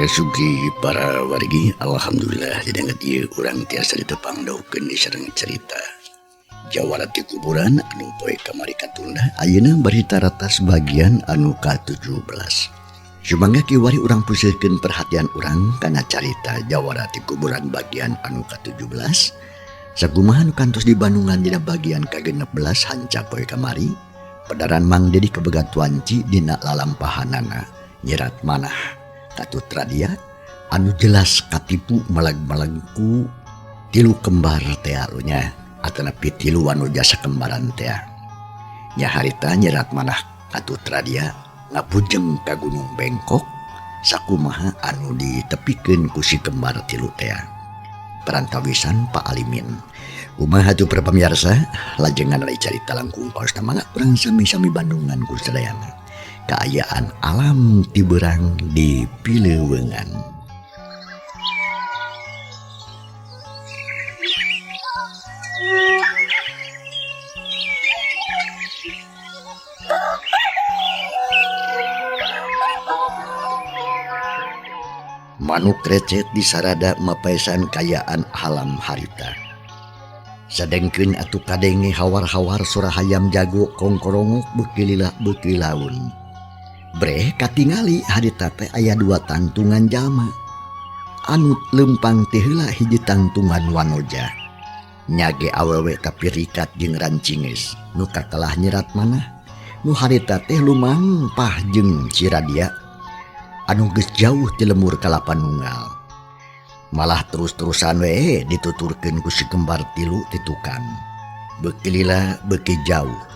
Sugi para wargi, alhamdulillah didenget ieu urang tiasa ditepang daukeun sareng cerita Jawara ti kuburan anu poe kamari katunda ayeuna berita ratas bagian anu ka-17. Sumangga kiwari urang pusirkeun perhatian urang kana carita Jawara ti kuburan bagian anu ka-17. Sakumaha nu kantos di Bandungan dina bagian ka-16 hanca poe kamari, pedaran Mang Dedi kabegat wanci dina lalampahanana nyerat manah Katut Radia anu jelas katipu melag-melagku tilu kembar tearunya atanapi tilu anu jasa kembaran tea. Nya harita nyerat manah Katut Radia ngapujeng ka Gunung Bengkok sakumaha anu ditepikeun ku si kembar tilu tea. Perantawisan Pak Alimin. Kumaha atuh para pamirsa, lajengan ari carita langkung paosna mangga urang sami-sami bandungan ku sadayana. Kaayaan alam tiberang di Pilewengan. Manuk recet di sarada mapaesan kayaan alam harita. Sadengkeun atuh kadenge hawar-hawar sora hayam jago kongkorongok beuki lila beuki laun. Breh katingali harita teh aya dua tangtungan jalma. Anu lempang teh heula hiji tangtungan wanoja. Nyage awewe tapi rikat jeung rancinges. Nu katelah nyerat manah. Nu harita teh lumampah jeung si Radia anu geus jauh ti lemur kalapa nunggal. Malah terus-terusan we dituturkeun ku si kembar tilu ti tukang. Beuki lila beuki jauh.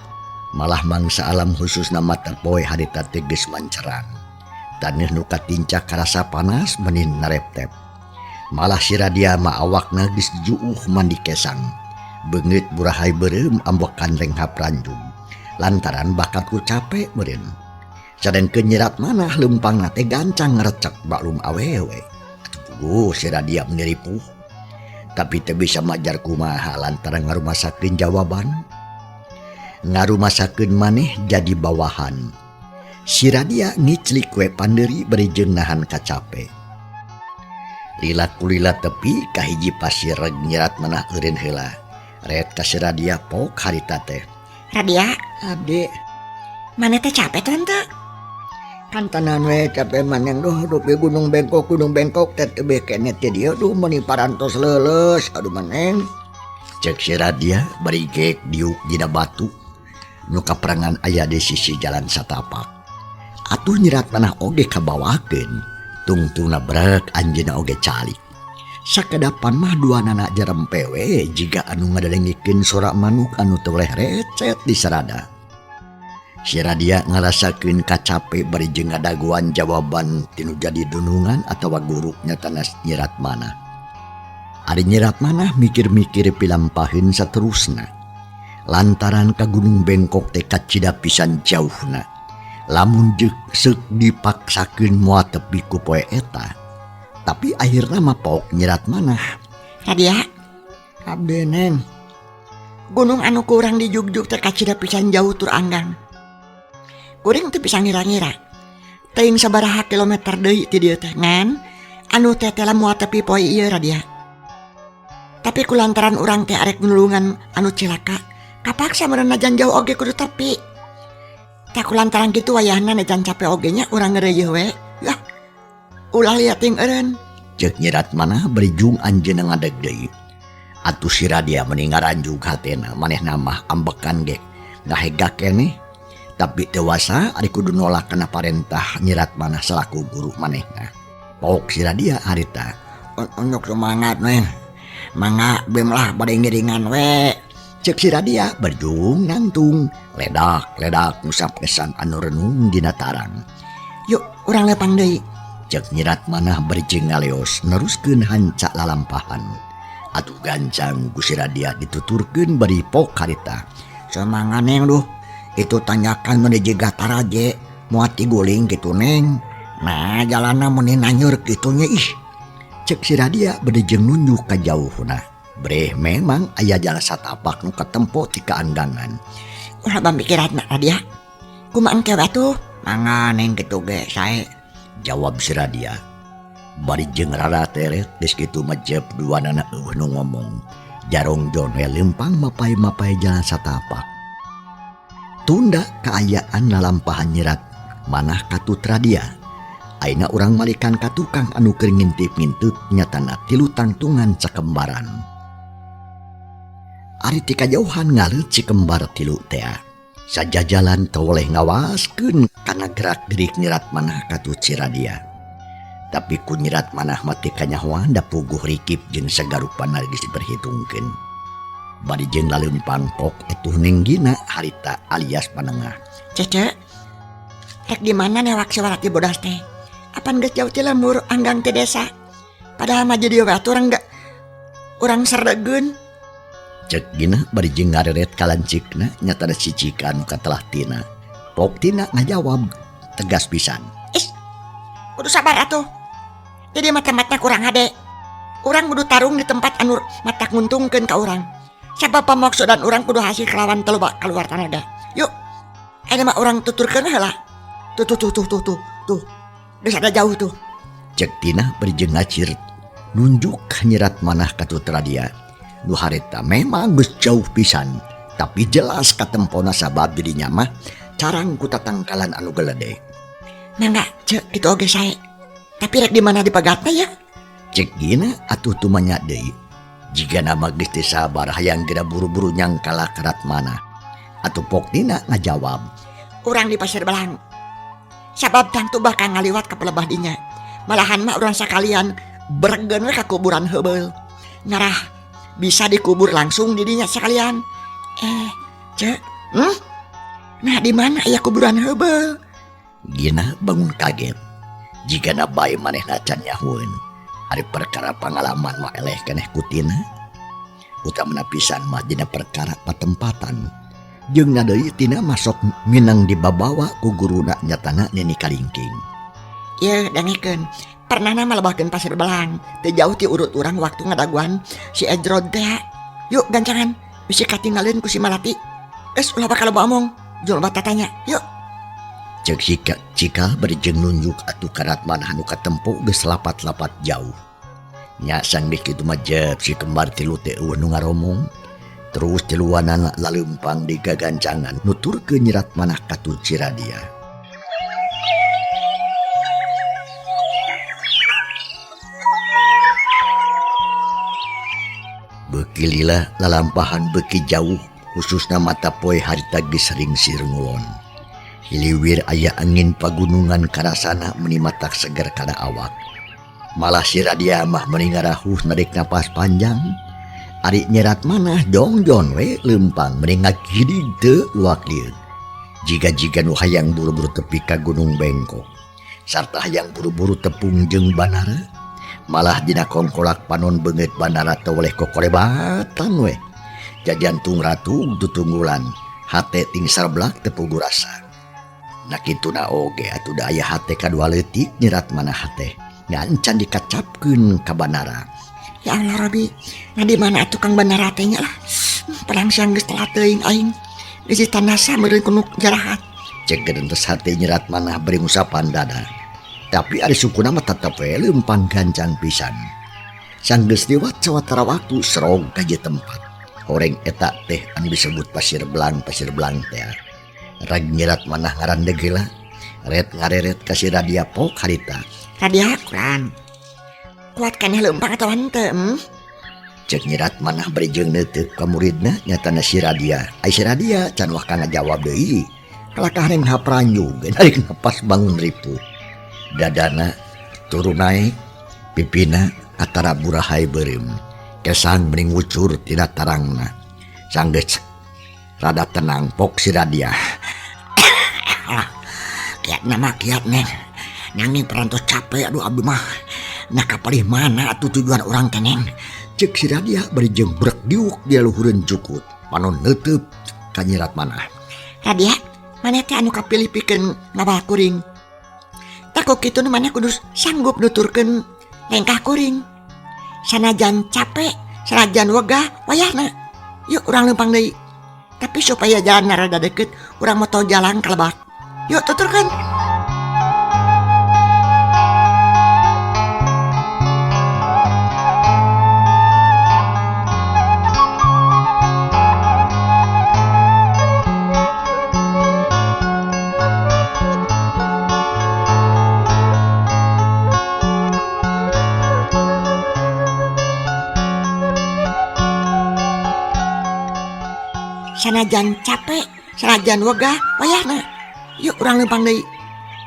Malah mangsa alam khususna mata poe harita teh geus mancerang. Taneuh nu katincak karasa panas meni nareptep. Malah si Radia mah awakna geus juuh mandi kesang. Beungeut burahai beureum ambekan renghap ranjug. Lantaran bakat ku capek meureun. Sadengkeun nyerat manah leumpangna teh gancang ngarecek baklum awewe. Atuh puguh si Radia meni ripuh. Tapi teu bisa majar kumaha lantaran ngarumasakeun jawaban. Ngarumasakeun maneh jadi bawahan. Si Radia ngiclik we pandeuri bari jeung nahan kacape. Lila kulila tepi ka hiji pasir reg nyerat manah eureun heula. Ret ka si Radia pok harita teh. Radia, abdi. Maneh teh capek tuh henteu? Kantanan we capek maneng duh dupi Gunung Bengkok, Gunung Bengkok teh tebih keneh teh dieu duh meuni parantos leuleus aduh maneng. Cek si Radia bari geek diuk dina batu nu kaperangan aya di sisi jalan satapak. Atuh nyerat manah oge kabawakeun, tungtungna brek anjeunna oge calik. Sakedapan mah dua nana jerempe we jiga anu ngadalengikeun sora manuk anu teu leh recet di sarada. Si Radia ngarasakeun kacape bari jeung ngadaguan jawaban tinu jadi dunungan atawa guru nyatana nyerat manah. Ari nyerat manah mikir-mikir pilampaheun saterusna. Lantaran ka Gunung Bengkok teh kacida pisan jauhna. Lamun jeung seuk dipaksakeun moal tepi ku poe eta. Tapi akhirna mah pok nyerat manah. Radia, abdi neng. Gunung anu kurang di Jugjug teh kacida pisan jauh tur anggang. Kuring teu bisa ngira-ngira. Teuing sabaraha kilometer deui ti dieu teh ngan anu teh teh moal tepi poe ieu Radia. Tapi kulantaran urang teh arek nulungan anu cilaka, kapaksa meureun najan jauh oge kudu tepi. Tah kulantaran kitu wayahna najan cape oge nya urang ngeureuyeun we. Yah, ulah liat ting eureun. Ceuk nyerat manah bari jung anjeunna ngadeg deui. Atuh si Radia meni ngaranjug hatena manehna mah ambekan ge ngahega keneh. Tapi dewasa ari kudu nolak kana parentah nyerat manah salaku guru manehna. Pok si Radia harita. Onok semangat neng. Mangga bem lah bade ngiringan we. Cek si Radia berjung nangtung. Ledak ledak ngusap kesan anu renung dina tarang. Yuk Urang lempang deui. Cek nyirat manah bari jeung ngaleos neruskeun hanca lalampahan. Atuh gancang ku si Radia dituturkeun bari pok harita. Semangat neng duh. Itu tanyakan meuni jiga taraje moal tiguling kitu neng. Nah jalanna meuni nanyur kitu nya ih. Cek si Radia bari jeung nunjuk ka jauhna. Breh memang aya jalan satapak nu katempo ti kaanggangan. Ulah pamikiran Radia. Kumaha engke we atuh? Mangga neng kitu ge sae. Jawab si Radia. Bari jeung rara teret geus kitu mah jep duanana eueuh nu ngomong. Jarong jon we lempang mapay-mapay jalan satapak. Tunda kaayaan lalampahan nyirat manah katut Radia. Ayeuna urang malikan ka tukang anu keur ngintip-ngintip nyatana tilu tangtungan cakembaran. Ari ti kajauhan ngaleut si kembar tilu tea. Sajajalan teu boleh ngawaskeun kana gerak-gerik nyirat manah katut si Radia. Tapi ku nyirat manah mah teu kanyahoan da puguh rikip jeung sagarupana geus diperhitungkeun. Bari jeung laleumpang pok atuh ning Gina harita alias panengah. Cece, rek di mana newak si Warati bodas teh? Apan geus jauh ti lembur anggang ti desa. Padahal mah jadi we atuh urang gak urang serdegeun. Cek Gina bari jeung ngareret kalancikna nyatana si Cika nu katelah tina. Pok tina ngajawab tegas pisan. Is, kudu sabar atuh. Jadi mata-mata kurang hade. Urang kudu tarung di tempat anu matak nguntungkeun ka urang. Sabab pamaksudan urang kudu hasil kelawan telu keluar tanaga. Yuk, ayeuna mah urang tuturkeun heula. Tuh tuh tuh tuh tuh tuh tuh. Geus ada jauh tuh. Cek Tina bari jeung ngacir nunjuk nyirat manah ka tutra dia. Nu harita memang geus jauh pisan, tapi jelas katempona sabab dirinya mah carang ku tatangkalan anu gelede. Mangga, cek kitu oge sae. Tapi rek di mana dipegatna ya? Cek Gina atuh tumanya deui. Jika nama geus teu sabar hayang geura buru-buru nyangkala karat mana. Atuh pok Tina ngajawab. Urang di Pasir Belang. Sabab tangtu bakal ngaliwat ka pelebah dinya. Malahan mah urang sakalian bergen we ka kuburan heubeul. Ngarah bisa dikubur langsung di dinya sekalian. Cek. Nah, di mana aya kuburan heubeul? Gina bangun kaget. Jika na bae manehna can nyahueun. Ari perkara pangalaman mah eleh keneh ku Tina. Utamana pisan mah dina perkara patempatan. Jeung na deui Tina masok minang dibabawa ku guruna nyatana Nini Kalingking. Ye, dangekeun. Pernah nama lebahkeun Pasir Belang. Teu jauh ti urut urang waktu ngadaguan si Edrod teh. Yuk gancangan, bisi katinggalin ku si Malati. Geus ulah bakal loba omong, jeung loba tatanya. Yuk. Cek si Cika bari jeung nunjuk atuh karat manah anu katempo geus lapat-lapat jauh. Nya sang geus kitu mah jep si kembar tilu teh eueuh nu ngaromong. Terus tiluanana laleumpang di gagancangan nuturkeun nyirat manah katut si Radia. Beuki lila lalampahan beuki jauh khususna mata poe harita geus sering sirngulon. Hiliwir aya angin pagunungan karasana meuni matak seger kana awak. Malah si Radia mah meuni ngarahuh narik napas panjang. Ari nyerat manah jongjon we leumpang meuni ngagidig teu luak lieu. Jiga-jiga nu hayang buru-buru tepi ka Gunung Bengkok. Sarta hayang buru-buru tepung jeung banara. Malah dina kongkolak panon beungeut bandara teu weleh kokorebatan we. Jajantung ratu tutunggulan, hate ting sarblak teu puguh rasa. Na kituna oge atuh da aya hate kadua leutik nyerat manah teh. Ngan can dikacapkeun ka bandara. Ya Allah Robi, nah di mana atuh Kang bandara teh nya lah. Perang siang geus telat teuing aing. Geus ditandasa meureun ku nu jarahat. Cek gerentes hate nyerat manah bari ngusapan dada. Tapi ari sukuna mah tetep we leumpang gancang pisan. Sanggeus liwat sawatara waktu serog ka ieu tempat. Horeng eta teh anu disebut Pasir Belang, Pasir Belang teh. Rag nyerat manah ngarandeg heula. Ret ngareret ka si Radia pok harita. Radia kurang. Kuat keneh leumpang atawa henteu? Cek nyerat manah bari jeung neuteuk ka muridna nyatana si Radia. Ai si Radia can wah ka ngajawab deui. Kalakah reng hapranjug narik napas bangun ripuh. Dadana turun naik, pipina atara burahai beureum. Kesang mending ngucur tina tarangna. Sanggeus rada tenang pok si Radia. Kiat nama kiat neng. Nanging parantos capek aduh abdi mah. Nah kapalih mana atuh tujuan urang teh Neng? Cek si Radia bari jeung brek diuk di luhureun jukut. Panon neuteub ka Nyi Ratmanah. Radia, maneh teh anu kapilih pikeun ngawal kuring. Tah ku kitu nu maneh kudu sanggup nuturkeun lengkah kuring. Sanajan capek, sanajan wegah wayahna. Yuk urang leumpang deui. Tapi supaya jalan rada deket, urang moto jalan ka lebak. Yuk tuturkeun. Sanajan capek, sanajan wegah, wayahna. Yuk urang leumpang deui.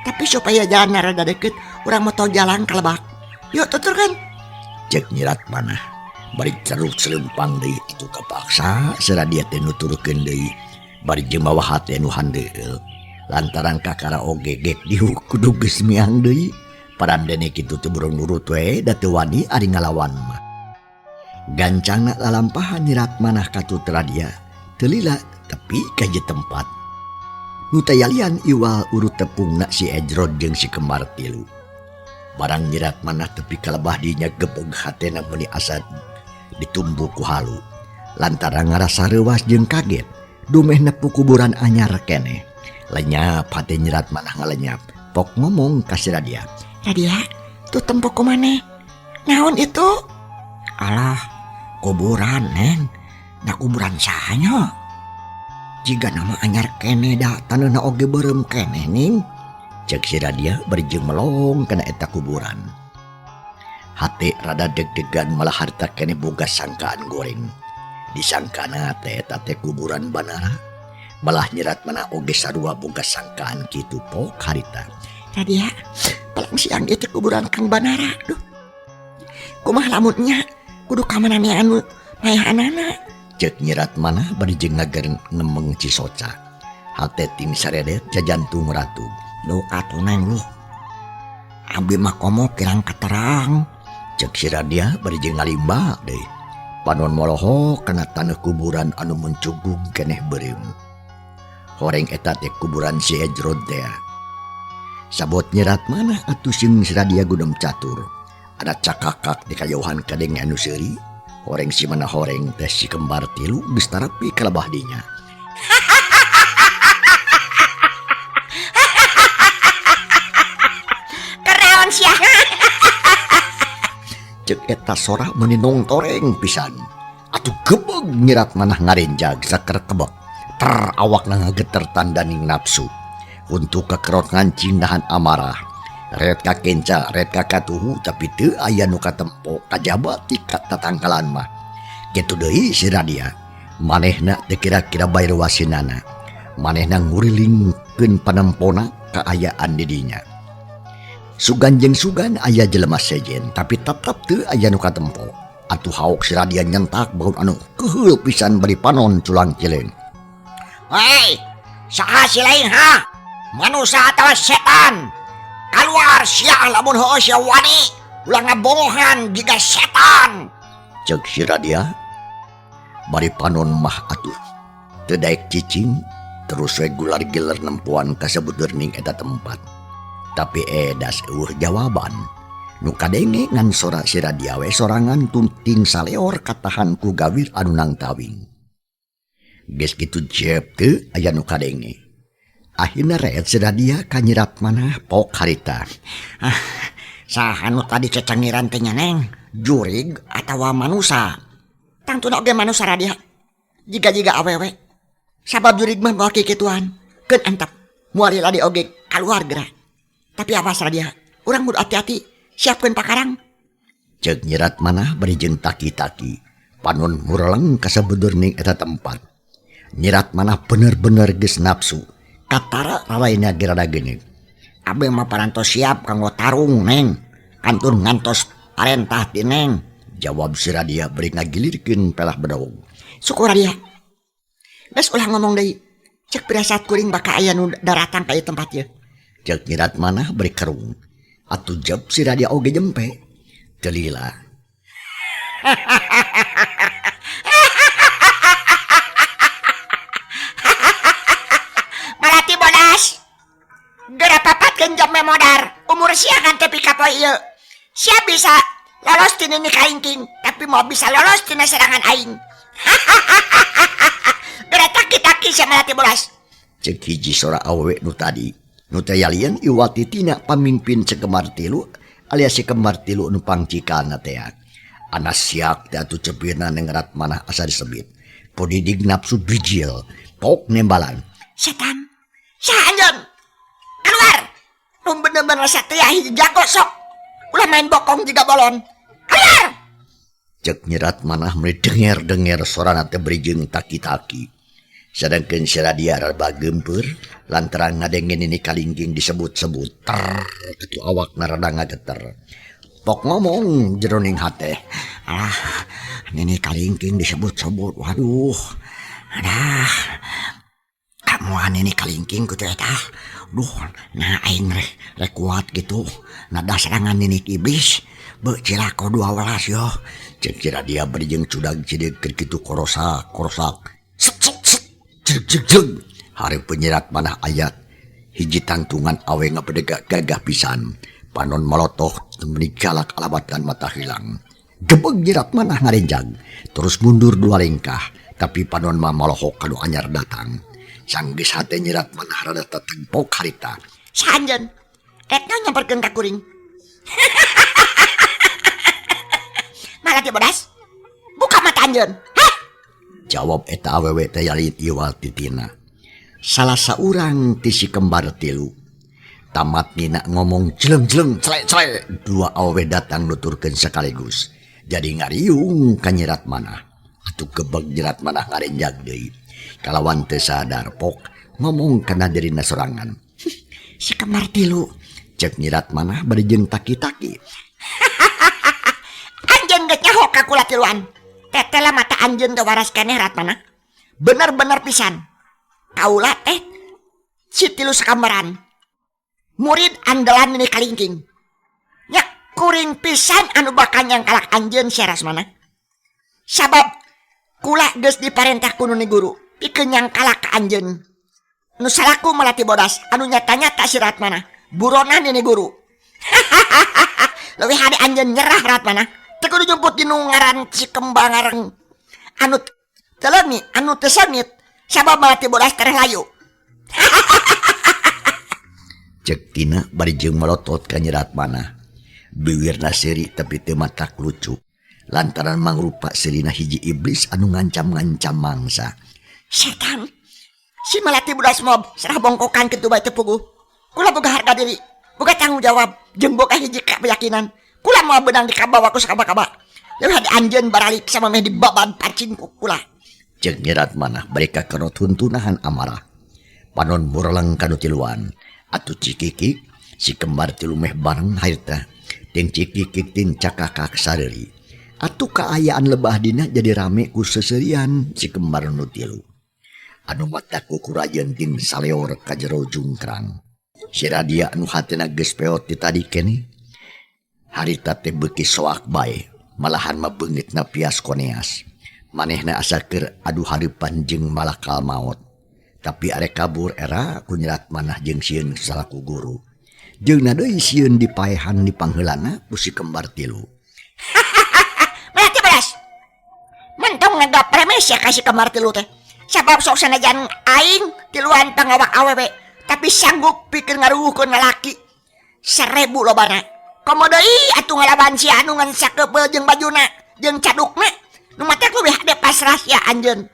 Tapi supaya jalan rada deket, urang moto jalan ka lebak. Yuk tuturkeun. Cek Nyi Ratmanah. Bari ceruk selempang deui atuh kapaksa seradia teh nuturkeun deui. Bari jeung mawa hate nu handeueul. Lantaran kakara oge gek diuk kudu geus miang deui. Parandene kitu teu burung nurut we da teu wani ari ngalawan mah. Gancangna lalampahan Nyi Ratmanah ka tut Radia. Teu lila tepi ka ieu tempat. Nu tayalian iwal urut tepungna si Ejrod jeung si kembar tilu. Barang Nyi Ratmanah tepi ka lebah dinya gebeg hatena meuni asa ditumbu ku halu. Lantaran ngarasa reuwas jeung kaget, dumeh nepu kuburan anyar keneh. Lenyap hate Nyi Ratmanah ngalenyap, pok ngomong ka si Radia. Radia, tuh tempo ku maneh. Naon itu? Alah, kuburan Neng. Nah kuburan sahanya? Jiga nama anyar keneh da taneuhna oge beureum keneh ning. Cek si Radia bari jeung melong kana eta kuburan. Hate rada deg-degan malah harta keneh boga sangkaan goreng. Disangkana teh eta teh kuburan Banara. Malah Nyi Ratmanah oge sarua boga sangkaan kitu pok harita. Radia, palang siang ieu teh kuburan Kang Banara. Duh. Kumaha lamun nya kudu ka mana anu mayahanana? Cek Nyi Ratmanah bari jeung ngager nemeng cisoca. Hate ting saredet jajantung ratu. Duh atuh Neng luh. Abdi mah komo kirang katerang. Cek si Radia bari jeung ngalimba deui. Panon molohok kana taneuh kuburan anu mencugug keneh beureum. Horeng eta teh kuburan si Ejrod teh. Sabot Nyi Ratmanah atuh sieun si Radia gudem catur. Ada cakakak di kajauhan kadenge anu seuri. Horeng si mana horeng teh si kembar tilu geus tarapi ka lebah dinya. Keraon sia. Cek eta sora meuni nongtoreng pisan. Atuh gebeg Nyi Ratmanah ngarenjag saker kebek. Ter awakna ngageter tandaning nafsu. Untuk kekerot ngancing nahan amarah. Ret ka kenca, ret ka katuhu, tapi teu aya nu katempo kajaba ti tatangkalan mah. Kitu deui si Radia. Manehna teu kira-kira bae wasinana. Manehna ngurilingkeun panempona kaayaan di dinya. Sugan jeung sugan aya jelema sejen, tapi tetep teu aya nu katempo. Atuh haok si Radia nyentak baun anu keuheul pisan bari panon culang cileung. Hei, saha si lain ha? Manusia atawa setan? Keluar sia lamun heueuh sia wani, ulah ngabongohan jiga setan. Cek si Radia. Bari panon mah atuh teu daek cicing, terus we gular-giler nempuan ka sabudeurning eta tempat. Tapi edas eueuh jawaban. Nu kadenge ngan sora si Radia we sorangan tunting saleor katahan ku gawir anu nangtawing. Geus kitu jep teu aya nu kadenge. Akhirna reet si Radia ka Nyi Ratmanah pok harita. Ah, saha nu tadi cecengiran teh nya Neng? Jurig atawa manusa? Tangtuna oge manusa Radia. Jiga-jiga awewe. Sabab jurig mah moal kikituan. Keun antep moal lila di oge kaluar geura. Tapi awas Radia, urang kudu hati-hati, siapkeun pakarang. Ceuk Nyi Ratmanah bari jeung taki-taki. Panon mureleng ka sabeudeuning eta tempat. Nyi Ratmanah bener-bener geus nafsu. Katara raraina ge rada geuneuk. Abdi mah parantos siap kanggo tarung Neng. Kantun ngantos parentah ti Neng. Jawab si Radia bari ngagilirkeun pelah bedog. Syukur Radia. Geus ulah ngomong deui. Cek pirasat kuring bakal aya nu daratang ka ieu tempat ieu. Ceuk Nyi Ratmanah bari kerung. Atuh jep si Radia oge jempe. Teu lila. Malati bodas. Geura papatkeun jempe modar. Umur sia kan tepi ka poe ieu. Sia bisa lolos tina Nini Kalingking, tapi moal bisa lolos tina serangan aing. Geura taki-taki sia Malati bodas. Ceuk hiji sora awewe nu tadi. Nu teh yalieun iwati tina pamimpin Sekemar Tilu alias si kembar tilu nu pangcikalna tea. Anas siak teh atuh cepirna nengrat manah asa disebit. Podidig nafsu bijil, pok nembalan. Setan, saha anjeun? Keluar! Nu bener-bener satria hiji jago sok. Ulah main bokong jiga bolon. Keluar! Cek nyerat manah meuni denger-denger sorana teh beri jeung taki-taki. Sedangkeun si Radia rada geumpeur lantaran ngadenge Nini Kalingking disebut-sebut. Ter kitu awakna rada ngageter. Pok ngomong jeroning hate. Alah, Nini Kalingking disebut-sebut. Waduh. Adah. Kamuan Nini Kalingking kutu eta. Duh, nah aing rek kuat gitu. Nada serangan Nini Iblis. Beuh cilako 12 yo. Cek si Radia bari jeung cudag cideuk keur kitu korosak korosak. Set set set. Jeg jeg jeg. Hareupeun nyerat manah ayat. Hiji tangtungan awe ngabedegak gagah pisan. Panon malotoh meuni galak alabatan mata hilang. Gebeg nyerat manah ngarenjag. Terus mundur 2 lengkah. Tapi panon mah malohok kanu anyar datang. Sanggeus hate nyerat manah rada tetengpok harita. Saha anjeun? Rek naon nyamperkeun ka kuring? Malati bodas. Buka mata anjeun. Hah? Jawab eta awewe teh yali iwal titina. Salah saurang ti si kembar tilu. Tamat Nina ngomong jeleng-jeleng cele-cele. 2 awewe datang nuturkeun sekaligus. Jadi ngariung ka nyerat manah. Atuh gebeg nyerat manah ngarenjag deui. Kalawan teu sadar pok ngomong kana dirina sorangan. Si kembar tilu. Cek nyerat manah bari jeung taki-taki. Anjeun geus nyaho ka kula tiluan. Tetela mata anjeun teh waras keneh rat manah. Bener-bener pisan. Kaula teh si tilu sakambaran. Murid andalan Nini Kalingking. Nya kuring pisan anu bakal nyangkalak anjeun sia Rasmana. Sabab kula geus diparentah ku Nini Guru pikeun nyangkalak ka anjeun. Nu salaku Melati Bodas anu nyata-nyata si Ratmana buronan Nini Guru. Leuwih hade anjeun nyerah Ratmana. Teu kudu jumput di nu ngaran si kembang ngareng anu teu leungit, anu teu sengit sabab Melati Bodas tereh layu. Cek Tina bari jeung melotot ka nyerat manah. Biwirna seuri tapi teu matak lucu. Lantaran mangrupa seurina hiji iblis anu ngancam-ngancam mangsa. Setan, si Melati Bodas mob serah bongkokan kitu bae teu puguh. Kula boga harga diri, boga tanggung jawab, jeung boga hiji keyakinan. Kula moal beunang dikabawa ku sakaba-kaba. Leuwih hade anjeun baralik sama meh dibabad pacing ku kula. Cek nyerat manah bari kakerot huntunahan amarah. Panon mureleng kanu tiluan. Atuh cikikik si kembar tilu meh bareng harita. Ting cikikik ting cakakak sareuri. Atuh kaayaan lebah dina jadi rame ku seuseurian si kembar nu tilu. Anu matak kukurajeun ting saleor ka jero jungkrang. Si Radia anu hatena geus peot ti tadi keneh. Harita teh beuki soak bae, malahan mah beungitna pias koneas. Manehna asa keur adu hareupan jeung malakal maot. Tapi arek kabur era ku nyerat manah jeung sieun salaku guru. Jeung deui sieun dipaehan dipangheulana ku si kembar tilu. Melati Bodas. Mentong ngagap premes ya ka si kembar tilu teh. Sabab sok sanajan aing tiluan pangawak awewe, tapi sanggup pikeun ngaruwuhkeun lalaki 1000 lobana. Komo deui atuh ngalawan si anu ngan sakepeul jeung bajuna jeung cadukna. Nu matak leuwih hade pasrah sia anjeun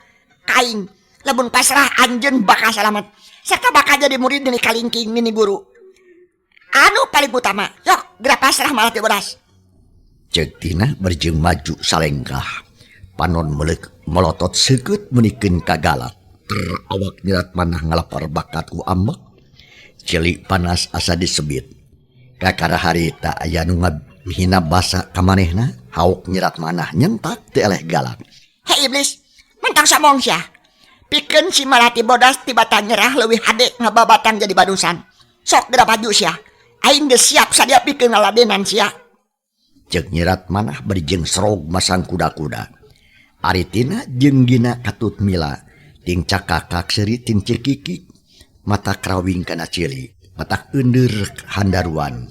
ka aing. Lamun pasrah anjeun bakal salamet serta bakal jadi murid Nini Kalingking Nini Guru. Anu paling utama, yok geura pasrah Malati Bodas. Ceuk Tina bari jeung maju salengkah. Panon meleuk melotot seukeut meunikeun kagalak. Ter awak nyerat manah ngalapar bakat ku ambek. Ceuli panas asa disebit. Kakara harita aya nu ngahina basa ka manehna, hauk nyerat manah nyentak teu eleh galak. Hei iblis, mentang somong sia. Pikeun si Malati Bodas tibata nyerah leuwih hade ngababatang jadi badusan. Sok geura maju sia. Aing geus siap sadia pikeun ngaladenan sia. Ceuk Nyi Ratmanah bari jeung serog masang kuda-kuda. Ari Tina jeung Gina katut Mila ting cakakak seuri ting cekikik mata krawing kana cili matak eundeur handaruan.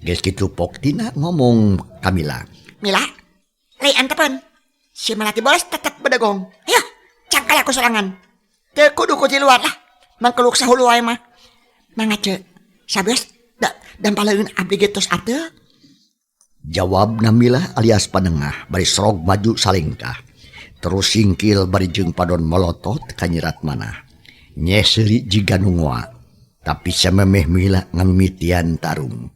Geus kitu pok Tina ngomong ka Mila. Mila, lei antepeun. Si Melati bolos tetep bedegong. Ayo, cangkal aku sorangan. Teu kudu ku tiluan lah. Mangkeluk sahulu wae mah. Mangga ce, sabeus da dampaleun abdi ge tos ateul. Jawab Mila alias panengah bari serog maju salengkah. Terus singkil bari jeung padon molotot ka Nyi Ratmanah. Nyeh seuri jiga nu ngoa. Tapi samemeh Mila ngamimitian tarung.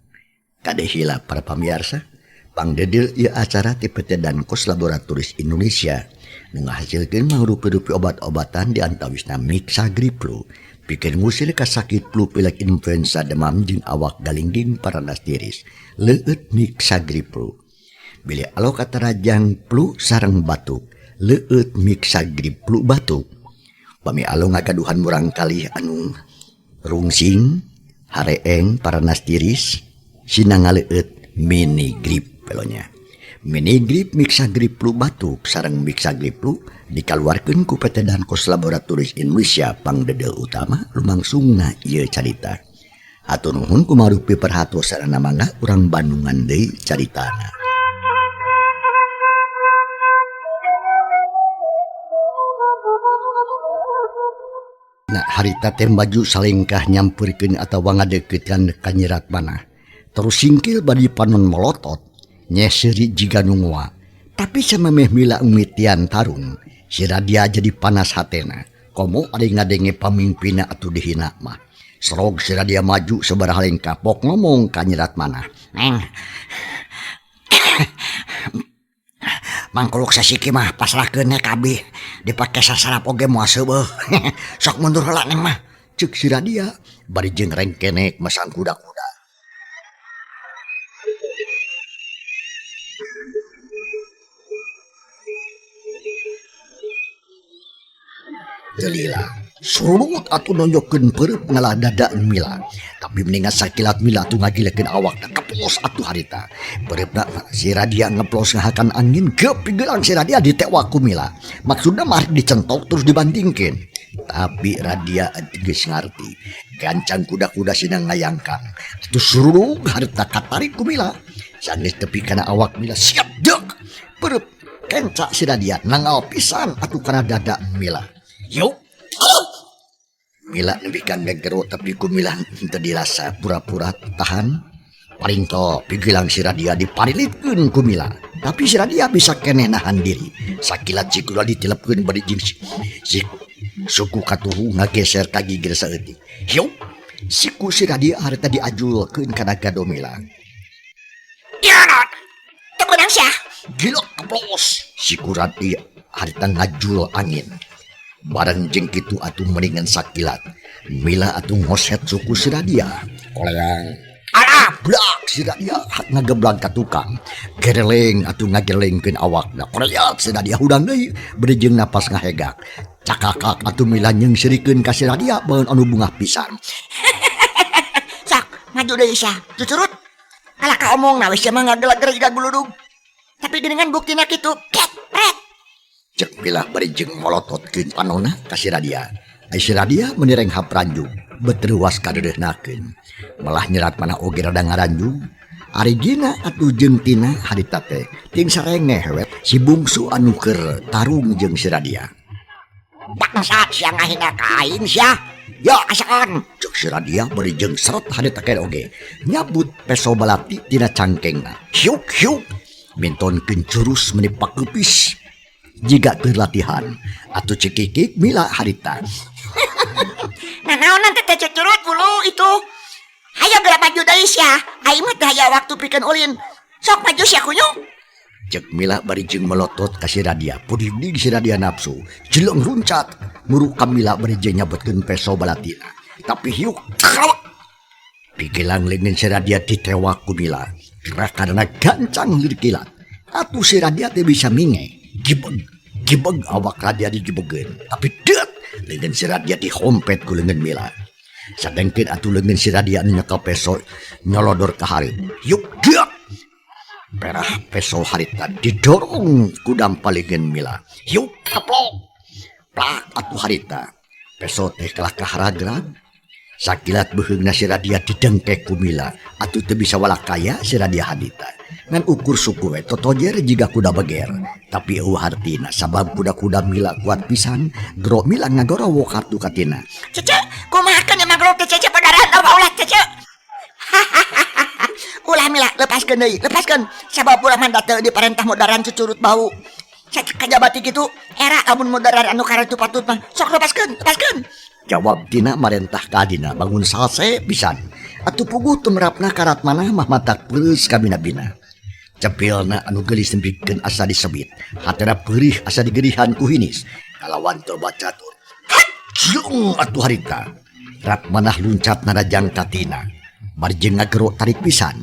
Kade hila para pamiarsa, pangdedil ieu acara ti PT Dankos Laboratoris Indonesia nu ngahasilkeun mangrupi-rupi obat-obatan di antawisna Mixagripflu, pikeun ngusir kasakit flu pilek influenza demam jeung awak galingging paranas tiris. Leueut Mixagripflu. Bilih alo katarajang flu sareng batuk, leueut Mixagripflu batuk. Pami alo ngagaduhan murang kalih anu rungsing, hareeng paranas tiris, sina ngaleueut mini grip pelonya. Mini grip Mixagripflu batuk sareng Mixagripflu dikaluarkeun ku PT Dankos Laboratoris Indonesia pangdedel utama lumangsungna ieu carita. Hatur nuhun kumarupi perhatosana mangga urang Bandungan deui caritana. Nah, harita teh maju salengkah nyamperkeun atawa ngadeukeutan ka Nyi Ratmanah. Terus singkil bari panon molotot, nyeh seuri jiga nu ngoa. Tapi samemeh Mila mimitian tarung, si Radia jadi panas hatena. Komo ari ngadenge pamimpinna atuh dihina mah. Serog si Radia maju sabaraha lengkah pok ngomong ka Nyi Ratmanah. Neng. Mangkuluk sasiki mah pasrahkeun we ka abdi. Dipake sasarap oge moal seubeuh. Sok mundur heula neng mah. Ceuk si Radia bari jeung rengkenek masang kuda-kuda. Delila surut atuh nonjokeun peureub ngalah dada Mila. Tapi mendingan sakilat Mila atuh ngagilekeun awakna keplos atuh harita. Peureubna si Radia ngeplos ngahakan angin geup pigelang si Radia ditewak ku Mila. Maksudna mah dicentok terus dibandingkeun. Tapi Radia geus ngarti. Gancang kuda-kuda sina ngayangkang. Atuh sururug harita katarik ku Mila. Sanggeus tepi kana awak Mila siap deuk. Peureub kenca si Radia nangal pisan atuh kana dada Mila. Yuk. Mila nebikan ngegero tapi ku Mila henteu dirasa pura-pura tahan. Paling to pigilang si Radia diparilitkeun ku Mila. Tapi si Radia bisa keneh nahan diri. Sakilat si kula ditilepkeun bari jeung si suku katuhu ngageser ka gigir saeutik. Hiuk siku si Radia harita diajulkeun kana gado Mila. Ya, teu beunang sia. Gila keplos. Siku Radia harita ngajul angin. Bareng jeung kitu atuh mendingan sakilat. Mila atuh ngoset suku si Radia. Koleang. Alah, blak si Radia ngageblang ka tukang. Gereleng atuh ngagelengkeun awakna. Koreak si Radia hudang deui bari jeung napas ngahegak. Cakakak atuh Mila nyeungsirikeun ka si Radia baeun anu bungah pisan. Sok, maju deui sia. Cucurut. Kalah ka omongna we sia mah ngagelager jiga guludug. Tapi geuningan buktina kitu. Ket, pret. Cek Mila bari jeung molototkeun panonna ka si Radia. Ai si Radia meuni renghap ranjung, betereuas kadeudeuhnakeun. Malah Nyi Ratmanah oge rada ngaranjung. Ari Gina atuh jeung Tina harita teh ting sarengeh we si bungsu anu keur tarung jeung si Radia. Bangsat sia ngahina ka aing sia. Yo asakan. Cek si Radia bari jeung seret harita keneh oge. Nyabut peso balati tina cangkengna. Hiuk hiuk mintonkeun jurus meuni pakeupis. Jiga keur latihan atuh cikikik Mila harita. Nah, naonan teh teh cucurut bulu itu. Hayo geura maju deui sia. Aing mah teu aya waktu pikeun ulin. Sok maju sia kunyung. Cek Mila bari jeung melotot ka si Radia. Puding si Radia nafsu. Jeleng runcat. Muru ka Mila bari jeung nyabetkeun peso balatina. Tapi hiuk krawak. Pigelang leungeun si Radia ditewak ku Mila. Gerakanna gancang lir kilat. Atuh si Radia teh bisa minge. Gibeg, gibeg awak Radia digibegeun. Tapi deut leungeun si Radia dihompet ku leungeun Mila. Sadengkeun atuh leungeun si Radia anu nyekel peso nyolodor ka hareup. Yuk geuk. Perah peso harita didorong ku dampalingkeun Mila. Yuk keplok. Plak atuh harita. Peso teh kalah kaharagrag. Sakilat beuheungna si Radia didengkek ku Mila. Atuh teu bisa walakaya si Radia Hadita. Ngan ukur suku we totojer jiga kuda beger. Tapi eueuh hartina sabab kuda-kuda Mila kuat pisan, gero Mila ngagorowok kartu ka Tina. Cece, kumahakeun ieu mah gero teh Cece padaran ulah Cece. Ulah Mila, lepaskeun deui, lepaskeun. Sabab urang mah teu diparentah modaran cucurut bau. Kajabati kitu, era lamun modaran anu karatu patut mah sok lepaskeun, lepaskeun. Jawab Tina marentah ka adina bangun salse pisan. Atuh puguh tumerapna ka Ratmanah mah matak peureus kabina-bina. Cepilna anu geulis nepikeun asa disebit. Hatena peurih asa digerihan ku hinis. Kalawan toba catur. Hajeung atuh harita. Ratmanah luncat narajang ka Tina. Bari jeung ngagero tarik pisan.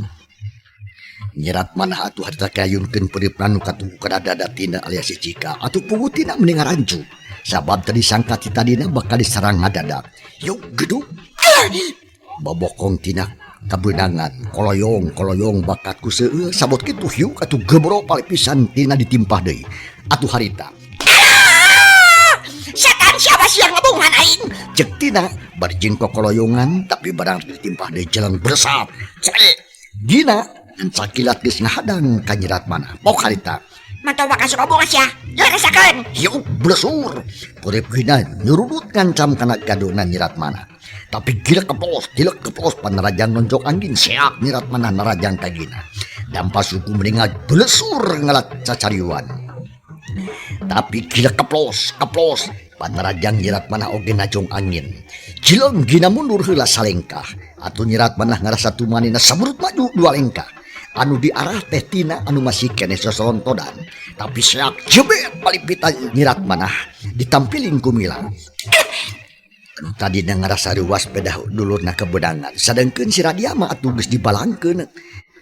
Nyi Ratmanah atuh harita kayunkeun peuripna nu katuhu kana dada Tina alias si Cika. Atuh puguh Tina meni ngarancu. Sabab teu disangka ti tadina bakal diserang ngadadak. Yuk gedug. Babokong Tina kabeunangan, koloyong koloyong bakat ku seueur sabot kitu hiuk atuh gebro palipisan Tina ditimpah deui. Atuh harita. Setan siapa sih yang ngebungan aing? Cek Tina bari jeung kokoloyongan tapi barang ditimpah deui jeleng beresap. Cek Gina ngan sakilat geus ngahadang ka Nyi Ratmanah. Pok harita. Mantau bakal suka bunga sia. Yeuh rasakeun. Hiuk blesur. Kurip Gina nyurudut ngancam kana gadona Nyi Ratmanah. Tapi gila keplos panarajang nonjok angin seak Nyi Ratmanah narajang ka Gina. Dampa suku mendingan blesur ngalat cacariuan. Tapi gila keplos panarajang Nyi Ratmanah oge najong angin. Jileng Gina mundur heula salengkah. Atuh Nyi Ratmanah ngarasa tumanina saburut maju dua lengkah. Anu diarah teh Tina anu masih keneh sosolontodan. Tapi seak jebet palipitan Nyi Ratmanah ditampiling ku Mila. Anu tadina ngarasa reuas pedah dulurna kebeunangan. Sadengkeun si Radia mah atuh geus dibalangkeun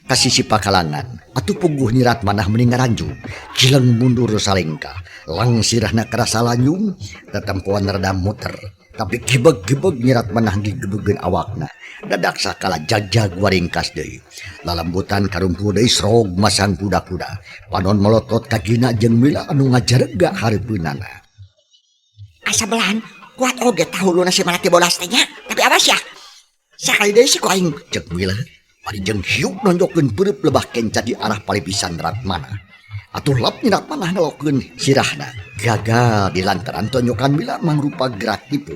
ka sisi pakalangan. Atuh puguh Nyi Ratmanah meni ngaranjug. Jileng mundur salengkah. Lang sirahna karasa lanyung, tetempoan rada muter. Tapi gibeg-gibeg Nyi Ratmanah gigebegeun awakna. Dadak sakala jagjag waringkas deui. Lalembutan karumpul deui srog masang kuda-kuda. Panon melotot ka Gina jeung Mila anu ngajarega hareupeunana. Asa belahan kuat oge tahuluna si Malati bolas teh nya. Tapi awas ya. Sakali deui si ku aing cek Mila. Bari jeung hiuk nonjokeun peureub lebah kenca di arah palipisan Ratmanah. Atuh lap Nyi Ratmanah ngelokeun sirahna. Gagal di lantaran tonjokan Mila mangrupa gerak tipu.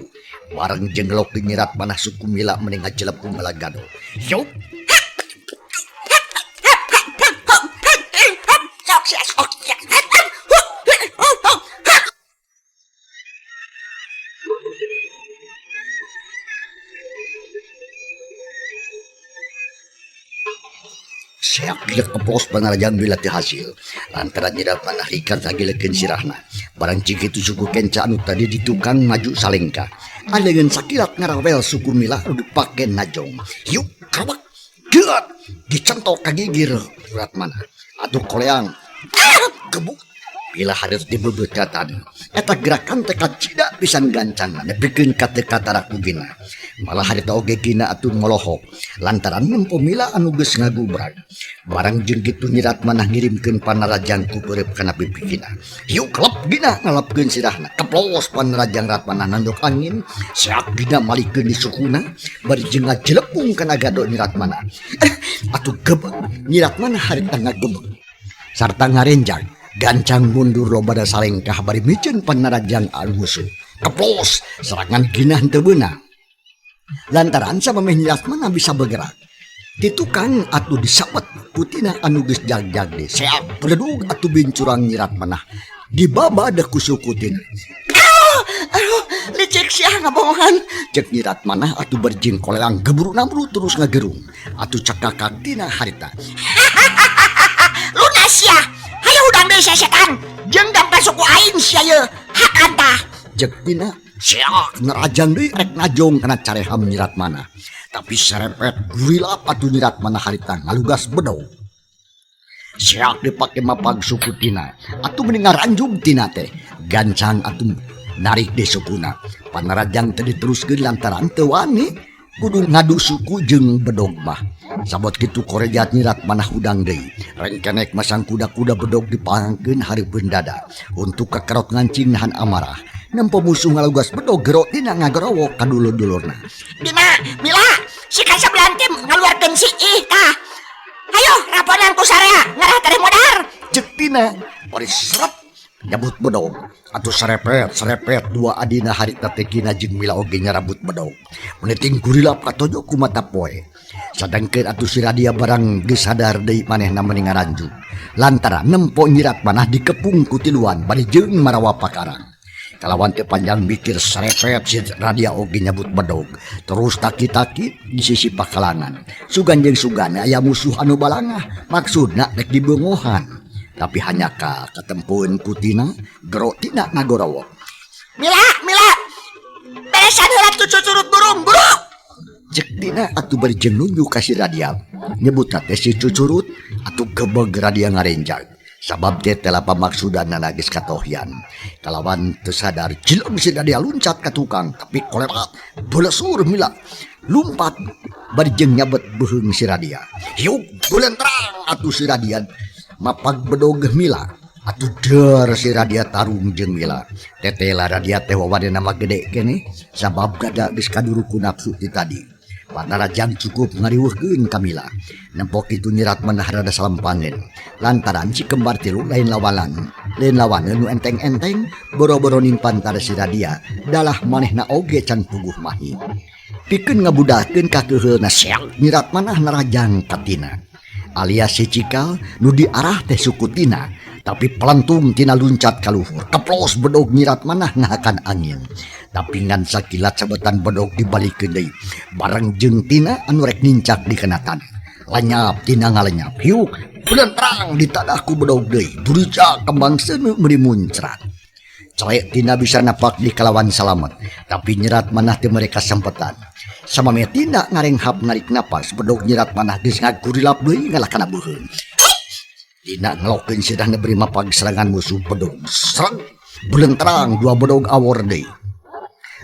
Bareng jeung ngelokeun Nyi Ratmanah suku Mila meni ngajelepung ngalagado. Hiuk. Seak gila kepos panarajang Mila teu hasil. Lantaran Nyi Ratmanah rikat ngagilekeun sirahna. Barang cik itu suku kenca anu tadi di tukang maju salengka. Aleungeun sakilat ngarawel suku Mila anu dipake najong. Hiuk kawak geut dicentok ka gigir Ratmanah. Atuh koleang gebuk Mila hareup dibebeut ka taneuh. Eta gerakan teh kacida pisan gancangna nepikeun ka teu katara ku Gina. Malah harita oge Gina atuh ngolohok lantaran nempo Mila anu geus ngagubrag. Barang jeung kitu Nyi Ratmanah ngirimkeun panarajang ku peureub kana pipi Gina. Hiuk klep Gina ngalepkeun sirahna. Keplos panarajang Ratmanah nandok angin, seak Gina malikeun di sukuna bari jeung ngajelepung kana gado Nyi Ratmanah. Atuh gebeg Nyi Ratmanah harita ngagebeg sarta ngarenjang. Gancang mundur lobada salengkah bari miceun panarajang anu musuh. Keplos serangan Gina henteu beunang. Lantaran samemeh Nyi Ratmanah bisa bergerak. Di tukang atuh disabet ku Tina anu geus jagjag deui. Seak beledug atuh bincurang Nyi Ratmanah. Dibabad ku suku Tina. Aduh, licik sia ngabohongan. Cek Nyi Ratmanah atuh berjing koleang geburu namru terus ngagerung. Atuh cekakak Tina harita. Lunas sia. Hayo hudang deui sia setan. Jeung dampa suku aing sia ye. Hak antah. Cek Tina seak nerajang deui rek najong kana careham Nyi Ratmanah. Tapi serepet gurilap atuh Nyi Ratmanah harita ngalugas bedog. Seak dipake mapag suku Tina. Atuh meni ngaranjug Tina teh. Gancang atuh narik deui sukuna. Panarajang teh diteruskeun lantaran teu wani. Kudu ngadu suku jeung bedog mah. Sabot kitu korejat nyirat manah hudang deui. Rengkenek masang kuda-kuda bedog dipangkeun hareupeun dada. Untuk kakerot ngancing nahan amarah. Nempo musuh ngalugas bedog gero tina ngagorowok ka dulur-dulurna. Bima, Mila, si kaseblan teh ngaluarkeun si ih tah. Hayo raponan ku sarea ngarah tereh modar. Cek tina bari seret nyabut bedog. Atuh serepet serepet dua adina harita teh Gina jeung Mila oge nyarabut bedog. Meniting gurilap katojo ku mata poe. Sadangkeun atuh si Radia barang geus sadar deui manehna meni ngaranjuk. Lantaran nempo nyirat manah dikepung ku tiluan bari jeung marawa pakarang. Kalawan teu panjang mikir serepet si Radia oge nyabut bedog. Terus taki-taki di sisi pakalangan. Sugan jeung sugan aya musuh anu balangah, maksudna rek dibeungohan. Tapi hanya ka katempueun ku Tina, gero Tina ngagorowok. Mila, Mila. Beresan heula tu cucurut burung, buru. Cek Tina atuh bari jeung nunjuk ka si Radia. Nyebutna teh si cucurut atuh gebeg Radia ngarenjag. Sabab teh teh pamaksudanna geus katohyan. Kalawan teu sadar jilem si Radia luncat ka tukang tapi kolerat belesur Mila. Lumpat bari jeung nyabet beuheung si Radia. Hiuk bulentrang atuh si Radia mapag bedog Mila. Atuh der si Radia tarung jeung Mila. Tetela Radia teh wawadena mah gede keneh sabab gada geus kaduru ku nafsu ti tadi. Panarajang cukup ngariweuhkeun ka Mila. Nempo kitu nyirat manah rada salempangeun. Lantaran si kembar tilu lain lawanan. Lain lawaneun nu enteng-enteng boro-boro nimpan tara si Radia dalah manehna oge can puguh mahi. Pikeun ngabudahkeun ka keuheulna seak nyirat manah narajang ka Tina. Alias si cikal nu diarah teh suku Tina, tapi pelentung Tina luncat ka luhur. Keplos bedog nyirat manah ngahakan angin. Tapi ngan sakilat sabetan bedog dibalikeun deui. Bareng jeung Tina anu rek nincak di kana tanah. Lenyap Tina ngalenyap. Hiuk belentrang di tanah ku bedog deui. Burica kembang seuneu meuni muncrat. Celek Tina bisa napak di kalawan salamet, tapi nyerat manah teu mereka sempetan. Samame Tina ngarenghap narik napas, bedog nyerat manah geus ngagurilap deui ngalah kana beuheung. Tina ngelokeun sirahna beri mapag serangan musuh bedog. Serang belentrang dua bedog awor deui.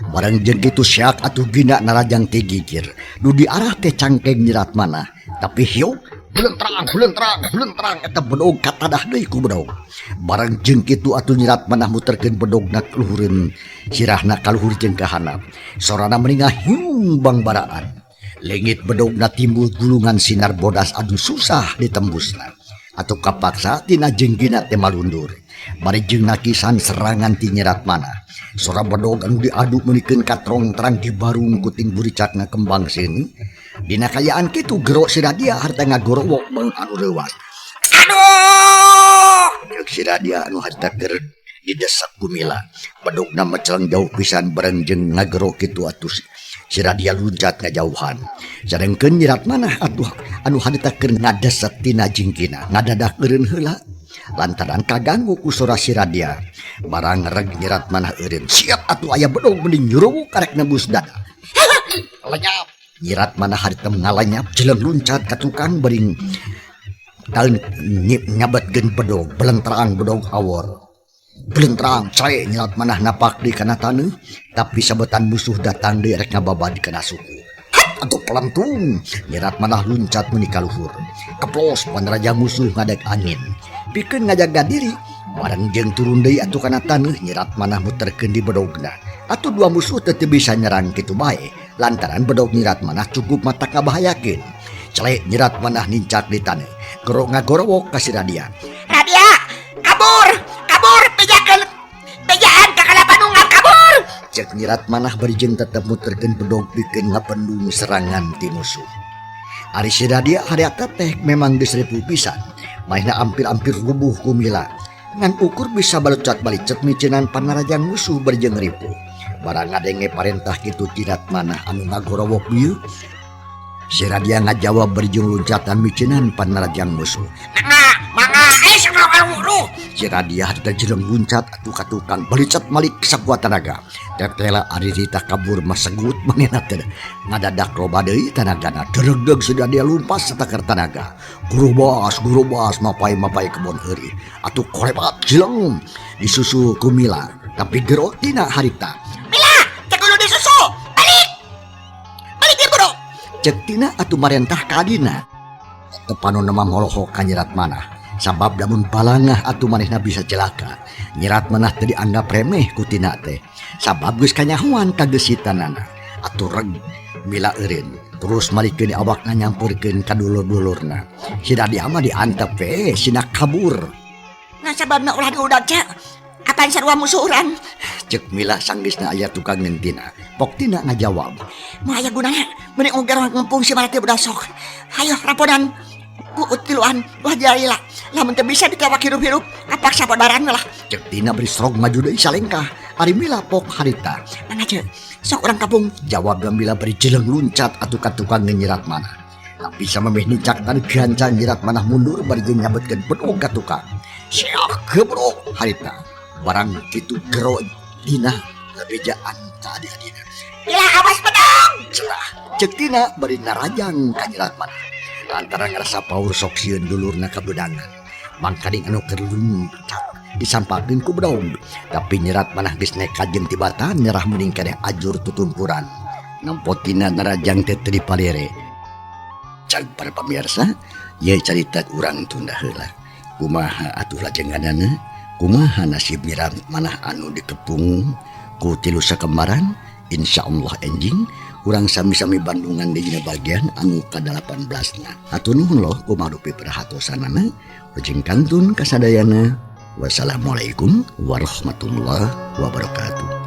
Bareng jeung kitu syak atuh Gina narajang ti gigir. Nu diarah teh cangkeng nyerat manah, tapi hiuk belentrang belentrang belentrang eta bedog katadah deui ku bedog. Bareng jeung kitu atuh nyerat manah muterkeun bedogna kaluhureun sirahna kaluhur jeung ka handap. Sorana meni ngahiung bangbaraan. Leungit bedogna timbul gulungan sinar bodas anu susah ditembusna. Atuh kapaksa Tina jeung Gina teh malundur. Bari jeung nakisan serangan ti nyerat manah. Sora bedog anu diadu meunikeun katrong terang di barung kuting buricakna kembang seuneu. Dina kayaan kitu gero si Radia harta ngagorowok bang anu reuwas. Aduh! Ceuk si Radia anu harta keur didesak ku Mila. Bedogna meceleng jauh pisan bareng jeung ngagero kitu atuh si Radia luncat ngajauhan. Sadengkeun nyirat manah atuh anu harita keur ngadesek tina jeung Gina ngadadak eureun heula. Lantaran kaganggu ku sora si Radia. Barang reg nyirat manah eureun. Siap atuh aya bedog meni nyuruwuk karek nembus dada. Lenyap. Nyirat manah harita ngalanyap jeleng luncat ka tukang bering taun nyabetkeun bedog belentrang bedog awor. Belentrang cae nyirat manah napak di kana taneuh, tapi sabetan musuh datang deui rek ngababad kana suku. Hat atuh pelentung nyirat manah luncat meni ka luhur. Keplos panraja musuh ngadeg angin. Pikeun ngajaga diri bareng jeung turun deui atuh kana taneuh nyirat manah muterkeun di bedogna. Atuh dua musuh teu bisa nyerang kitu bae lantaran bedog nyirat manah cukup mata kabahayakeun. Celek nyirat manah nincak di taneuh. Gero ngagorowok ka si Radia. Radia, kabur, kabur, bejakeun, bejaan ka kana panunggal kabur. Cek nyirat manah bari jeung tetep muterkeun bedog pikeun ngapendung serangan ti musuh. Ari si Radia harita teh memang geus ripuh pisan. Manehna ampir-ampir rubuh ku Mila. Ngan ukur bisa balucat balicet micenan panarajan musuh bari jeung ripuh. Barang ngadenge parentah kitu jirat manah anu ngagorowok bieu. Si Radia ngajawab bari jeung luncatan micenan panarajang musuh. Mangga, mangga, sangka. Si Radia harita jeleng luncat atuh ka tukang balicet malik sakuat tanaga. Tetela ari rita kabur masegut manehna teh ngadadak loba deui tanagana. Deregdeg si Radia lumpas satakar tanaga. Gurubas, gurubas mapai-mapai kebon heurih. Atuh korebat jeleng disusul ku Mila, tapi gero tina harita. Mila, teu kudu disusul. Balik. Balik ieu bro. Cek Tina atuh marentah ka adina. Teu panonna mah molohok ka Nyi Ratmanah. Sabab lamun balangah atuh manehna bisa celaka. Nyi Ratmanah teu dianggap remeh ku Tina teh. Sabab geus kanyahoan kagesitanana. Atuh reg Mila eureun. Terus malikeun awakna nyamperkeun ka dulur-dulurna. Si Nadia mah diantep we sina kabur. Nah sababna ulah diudag cek. Apan sarua musuh urang. Cek Mila sanggeusna aya tukang ngentina. Pok Tina ngajawab. Moal aya gunana mending oge urang ngempung si Marati budak sok. Hayo ramponan ku tiluan ulah jalila. Lamun teu bisa ditewak hirup-hirup kapaksa podaran lah. Cek Tina bari strong maju deui salengkah. Ari Mila pok harita. Mangga cek sok urang kapung. Jawab Mila bari jeleng luncat atuh ka tukang Nyi Ratmanah. Tapi samemeh nincak tadi gancang Nyi Ratmanah mundur bari jeung nyabetkeun bedog ka tukang. Siah gebrok harita. Barang kitu gero Tina ngabejaan ka adi-adina. Mila awas bedog. Celah cek Tina bari narajang ka Nyi Ratmanah. Lantaran ngarasa paur sok sieun dulurna kabedangan. Mangkaning anu keur luncat disampakeun ku bedog. Tapi Nyi Ratmanah geus nekat jeung tibatan nyerah mending keneh ajur tutumpuran. Nempo Tina narajang teh teu dipalere. Cag para pamirsa, ye carita urang tunda heula. Kumaha atuh lajenganana? Kumaha nasib Nyi Ratmanah anu dikepung ku tilu sakembaran? Insyaallah enjing urang sami-sami bandungan di dina bagian anu ka-18 na. Hatur nuhun loh kumarupi perhatosanana. Ujing kantun kasadayana. Wassalamualaikum warahmatullahi wabarakatuh.